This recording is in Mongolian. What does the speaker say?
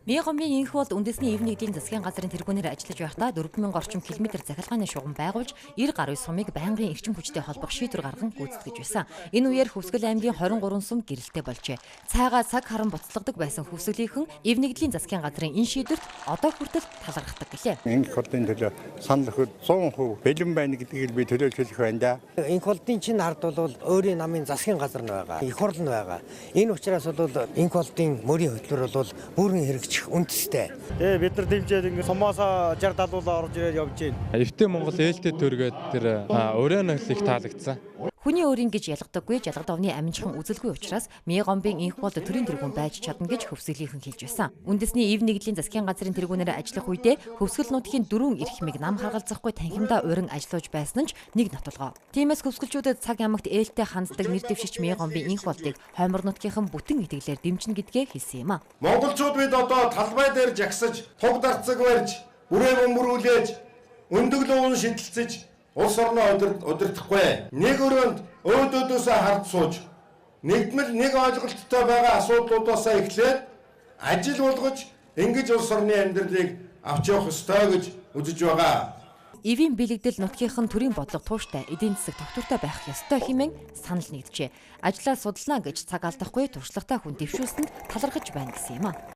Мегомын энх бол үндэсний эв нэгдлийн засгийн газрын тэргүүнээр ажиллаж байхдаа 4000 орчим километр захилгааны шугам байгуулж 90 гаруй сумыг байнгын эрчим хүчтэй холбох шийдвэр гарган гүйцэтгэж байсан. Энэ үеэр Хөвсгөл аймгийн 23 сум гэрэлтэй болжээ. Цайгаа цаг харан буцалгадаг байсан хөвсгөлийнхэн эв нэгдлийн засгийн газрын энэ шийдвэрт одоо хүртэл талархдаг гэлээ. Энх холдын төлөө санал өгөхөд 100% бэлэн байна гэдгийг би төлөөлж хэлэх байна да. Энх холдын чинь ард бол өөрийн намын засгийн газар нь байгаа. Их хурл нь байгаа. Энэ учраас бол энх холдын мөрийн хөтөлбөр бол бүрэн хэрэгжих үндэстэй. Тэгээ бид нар дэмжээд ингэ сумаасаа 60 70 орж ирээд явж байна. Эвтэй Монгол ээлтэй төргээд тэр өрөөнөл их таалагдсан. Хүний өөрийн гэж ялгадаггүй, жалгадовны амжихан үзэлгүй учраас Мегомбын энх бол төрийн тэргүүн байж чадна гэж хөвсгөлийнхэн хэлж байсан. Үндэсний эв нэгдлийн засгийн газрын тэргүүнээр ажиллах үедээ Хөвсгөл нутгийн дөрвөн эрхмийг нам харгалзахгүй танхимдаа урин ажиллаж байсан нь ч нэг нотолгоо. Тиймээс хөвсгөлчүүдэд цаг ямагт ээлтэй ханддаг нэр дэвшигч Мегомбын энх болдыг хоймор нутгийнхан бүтэн итгэлээр дэмжинэ гэдгээ хэлсэн юм а. Монголчууд бид одоо талбай дээр жагсаж, туг дарцаг барьж, бүрээ бөмбөрүүлээж, өндөглөвөн шидэлцэж улс орноо удирдахгүй. Нэг өрөөнд өөдөөдөөсөө хард сууж нэгдмэл нэг ойлголттой байгаа асуудлуудаасаа эхлээд ажил болгож ингэж улс орны амьдралыг авч явах ёстой гэж үзэж байгаа. Эвийн бэлэгдэл нутгийнхан төрийн бодлого тууштай, эдийн засаг тогтвортой байх ёстой хэмээн санал нэгджээ. Ажлаа судалнаа гэж цаг алдахгүй туршлагатай хүн дэвшүүлсэнд талархаж байна гэсэн юм а.